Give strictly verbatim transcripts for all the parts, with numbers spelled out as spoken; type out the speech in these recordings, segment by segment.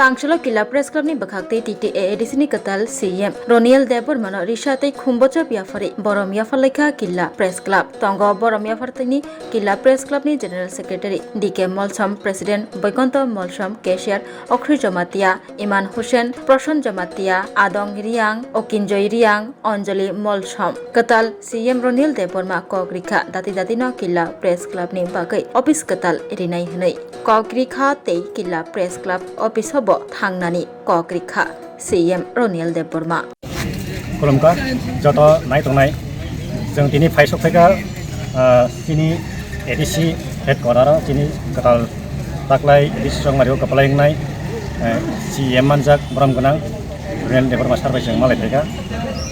Tangshilo Killa Press Club ni bwkhak tei T T A A D C ni kwtal C M Roniel Debbarma no risa tei khumbochop yapharwi borom yapharlaikha Killa Press Club. Tongo borom yaphartwini Killa Press Club ni General Secretary D K Molsom, President Boikonto Molsom, Cashier Okhri Jamatia, Iman Hussain, Proson Jamatia, Adong Riang, Okinjoy Riang, Anjali Molsom. Kwtal C M Roniel Debbarma kok rikha dati dati no Killa Press Club ni bagwi office kwtal rinai hwnwi. Kok rikha tei Killa Press Club office o bo thangnani kok rikha C M Roniel Debbarma. Khulumkha joto nai tongnai. Chwng tini phaisok phaikha, ah, chini A D C headquarter o chini kwtal taklai A D C chongmari o kwplai wngnai, eh, C M manjak borom gwnang Roniel Debbarma sir bai chwng malai phaikha.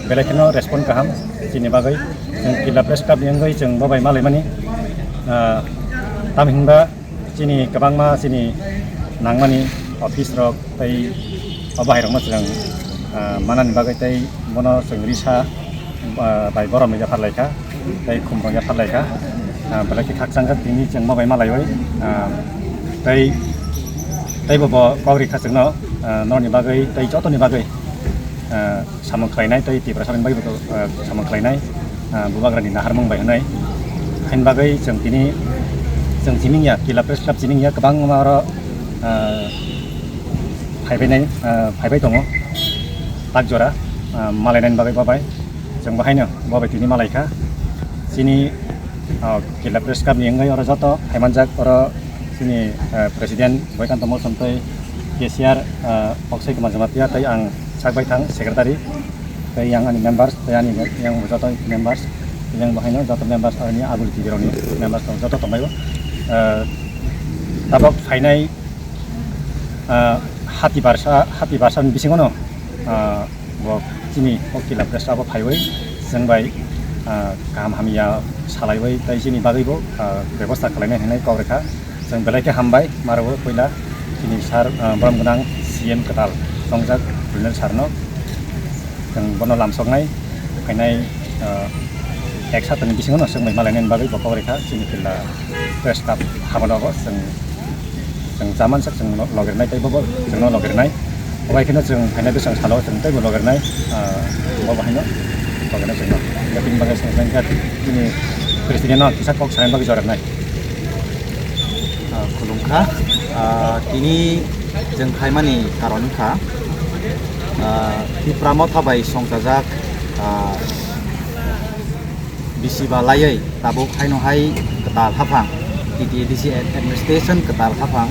Belai kheno respond kaham chini bagwi. Chwng Killa Press Club ni wngwi chwng bo bai malaimani, ah, tamhinba chini kwbangma chini nangmani office rok tei o bahai rokno chwng, ah, manani bagwi tei bono chwng risa, ah, bai borom yapharlaikha tei khumrok yapharlaikha. Ah, belai khe khakchangkha tini chwng bo bai malaiwi, ah, tei, tei bo, bo kok rikha chwngno, ah, norokni bagwi tei jotoni bagwi, ah, samung khlainai tei Tiprasa ni bagwi bo, ah, samung khlainai, ah, bubagrani naharmung bai hwnwi. Hain bagwi chwng tini chwng chiming ya, Killa Press Club chiming ya, kwbangma oro, ah, phaibainai, ah, phaibai tongo tak jora, ah, malainani bagwi bo bai. Chwng bo haino bo bai tini malaikha. Chini, ah, Killa Press Club ni wngwi oro joto phaimanjak oro chini, ah, President Boikanto Molsom tei Cashier, ah, Oksai Kumar Jamatia tei ang sak bai thang secretary, tei yang ani members, tei ani yang joto members, yang bo haino joto members, ani aguli T V rokni members tong, joto tongbaio. Eh, tabok phainai, eh, hati barsa, hati barsa ni bisingo no, eh, bo chini o Killa Press abo phaiwi chwng bai, eh, kaham hamya salaiwi tei chini bagwi bo, eh, bebosta khlainai hinwi kok rwkha. Chwng belai khe hambai, maro puila chini sir, ah, borom gwnang C M kwtal tongjak Roniel sir no. Chwng bono lamsoknai, phainai, ah, ek saptani bisingo no chwng bai malainani bagwi bo kok rikha chini Killa Press Club habano bo chwng, chwng chaman sak chwng no logirnai tei bobo chwng no logirnai. Obai kheno chwng phainai bwsang salo chwng teibo logirnai, ah, bo bahaino logirnai chwngno. Bini bagwi chwng chini president no kisa kok sanani bagwi jornai. Ah, khulumkha. Ah, tini chwng phaimani karon wngkha, ah, Tipra Motha bai songchajak, ah, bisi ba laiwi tabuk haino hai kwtal haphang, T T A D C administration kwtal haphang,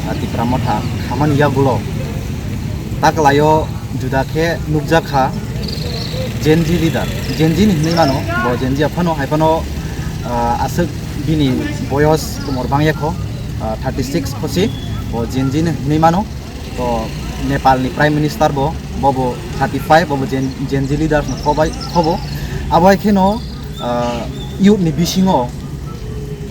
ah, Tipra Motha khamani yagulo taklaio juda khe nukjak kha Gen Z leader. Gen Z ni hinwi mano, bo Gen Z phano hai phano, ah, aswk bini boyos umor bangya kho, ah, thirty six khosi, bo Gen Z ni hinwi mano. To Nepal ni Prime Minister bo, bo bo thirty five, bo bo Gen, Gen Z leaders no khobai, khobo. Abo hai kheno, ah, youth ni bisingo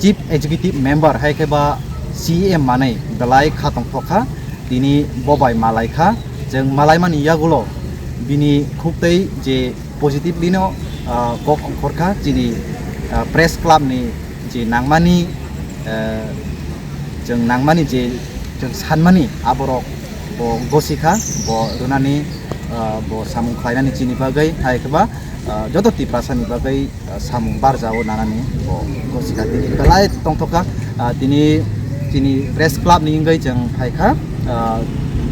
Chief Executive Member hai khe ba C E M manwi belai kha tongthok kha. Tini bo bai malai kha. Chwng malaimani yagulo bini khuktwi je positively no, ah, kok ongkhor kha chini, ah, press club ni je nangmani, ah, chwng nangmani je chwng sanmani aborok bo gosi kha, bo rwnani, ah, bo samung khlainani chini bagwi hai khe ba, ah, joto Tiprasa ni bagwi, ah, samung barjao nanani bo gosi kha. Tini belai tongthok kha, ah, tini chini press club ni wngwi chwng phai kha, ah,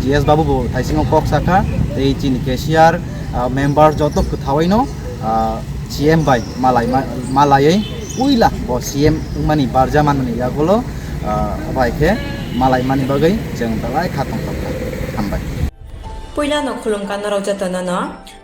G S Babu bo thaisingo kok sa kha, tei chini cashier, ah, member joto kwthawino, ah, C M bai malai ma-, malaiwi puila bo C M wngmani barja manmani yagulo, ah, bai khe malaimani bagwi chwng belai kha tongthok kha. Hambai. Puilano khulumkha norok jotono no.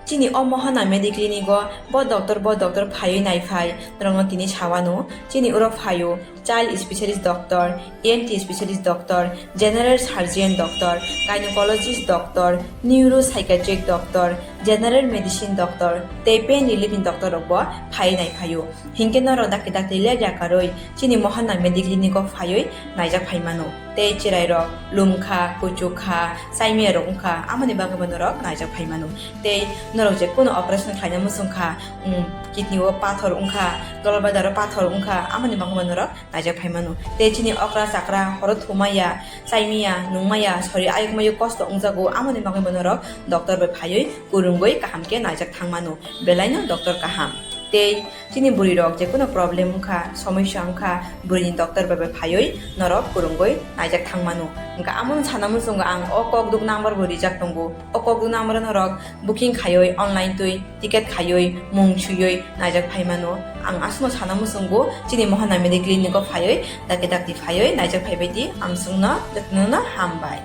Chini o Mohana Mediclinic o bo doctor, bo doctor phaiwi naiphai, norokno tini sawano. Chini oro phaio child specialist doctor, E N T specialist doctor, general surgeon doctor, gynecologist doctor, neuropsychiatric doctor, general medicine doctor, tei pain relief ni doctor rok bo phaiwi naiphaio. Hinkhe norok dakti dakti leg yakarwi chini Mohana Mediclinic o phaiwi naijak phaimano. Tei chwrairok lumkha, kuchukha, chaimiyarok wngkha, amoni bagwibo norok naijak phaimano. Tei norok je kunu operation khlaina muchungkha, um, Kidney o pathor wngkha, dolbadar o pathor wngkha, amoni bagwi bo norok naijak phai mano. Tei chini okra chakra horo thumaya, chaimaya, nungmaya, sori ayuk mayuk kosto wngjago, amoni bagwi bo norok doctor bai phaiwi kwrwngwi kaham khe naijak thang mano. Belaino doctor kaham. Tei chini bwrwi rok jekunu problem wngkha, somosya wngkha, bwrwini doctor bai bai phaiwi norok kwrwngwi naijak thang mano. Hwnkha amono sana muchungo ang o kokduk number bo rijak tongo. O kokduk number o norok booking khaiwi online twi ticket khaiwi mung swiwi naijak phai mano. Ang aswkno sana muchungo chini Mohana Mediclinic o phaiwi dakti dakti phaiwi naijak phaibai di, ang chwngno jotono hambai.